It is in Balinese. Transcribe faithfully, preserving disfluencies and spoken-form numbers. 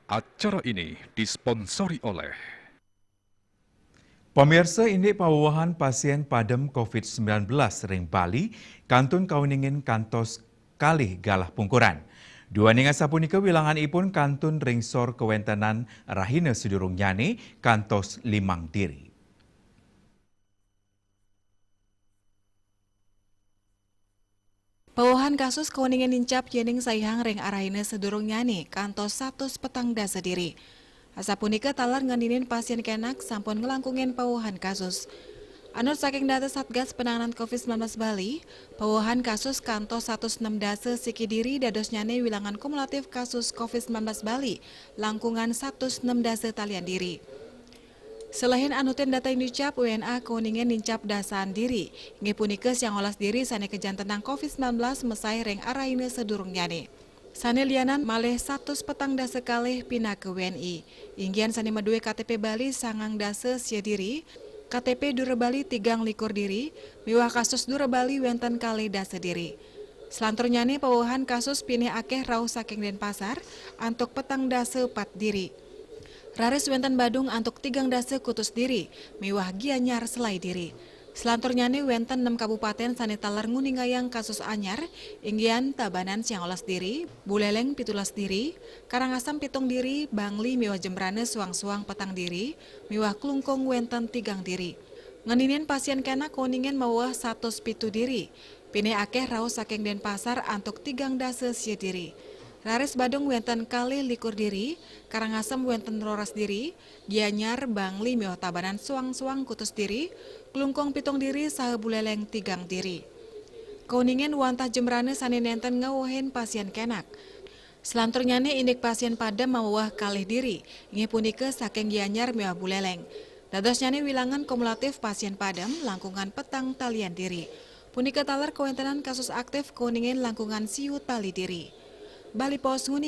Acara ini disponsori oleh Pamirsa, indik pawewehan pasien padem covid sembilan belas ring Bali kantun kauningin kantos kalih galah pungkuran. Duaning asapunika, wilanganipun kantun ring sor kawentenan rahina sadurungnyane kantos limang diri. Pawewehan kasus kauningin nincap yening saihang ring arahina sadurungnyane kantos satus petang dasa diri. Asapunika taler ngeninin pasien kenak sampun nglangkungin pawewehan kasus. Anut saking data Satgas Penanganan covid sembilan belas Bali, pawewehan kasus kantos satus nem dasa siki diri, dadosnyane wilangan kumulatif kasus covid sembilan belas Bali langkungan satus nem dasa talian diri. Selehin anutin data nincap, W N A kauningin nincap dasaan diri, inggih punika siangolas diri sane kajantenang covid sembilan belas mesai ring arahina sadurungnyane. Sane lianan malih satus petang dasa kalih pinaka W N I. Inggihan sane madue K T P Bali sangang dasa sia diri, K T P Dura Bali tigang likur diri, miwah kasus Dura Bali wenten kalih dasa diri. Selanturnyane pawewehan kasus pinih akeh rauh saking Denpasar antuk petang dasa pat diri. Raris wenten Badung antuk tigang dasa kutus diri, miwah Gianyar selai diri. Selanturnyane wenten nem kabupaten sane taler nguningayang kasus anyar, inggihan Tabanan siangolas diri, Buleleng pitulas diri, Karangasem pitung diri, Bangli miwah Jembrana suang-suang petang diri, miwah Klungkung wenten tigang diri. Ngeninin pasien kenak kauningin maweweh satus pitu diri. Pinih akeh rauh saking Denpasar antuk tigang dasa sia diri. Raris Badung wenten kalih likur diri, Karangasem wenten roras diri, Gianyar, Bangli miwah Tabanan suang-suang kutus diri, Klungkung pitung diri saha Buleleng tigang diri. Kauningin wantah Jembrana sane nenten ngawehin pasien kenak. Selanturnyane indik pasien padem maweweh kalih diri, inggih punika saking Gianyar miwah Buleleng. Dadosnyane wilangan kumulatif pasien padem langkungan petang talian diri. Punika taler kawentenan kasus aktif kauningin langkungan siu tali diri. Bali Post nguni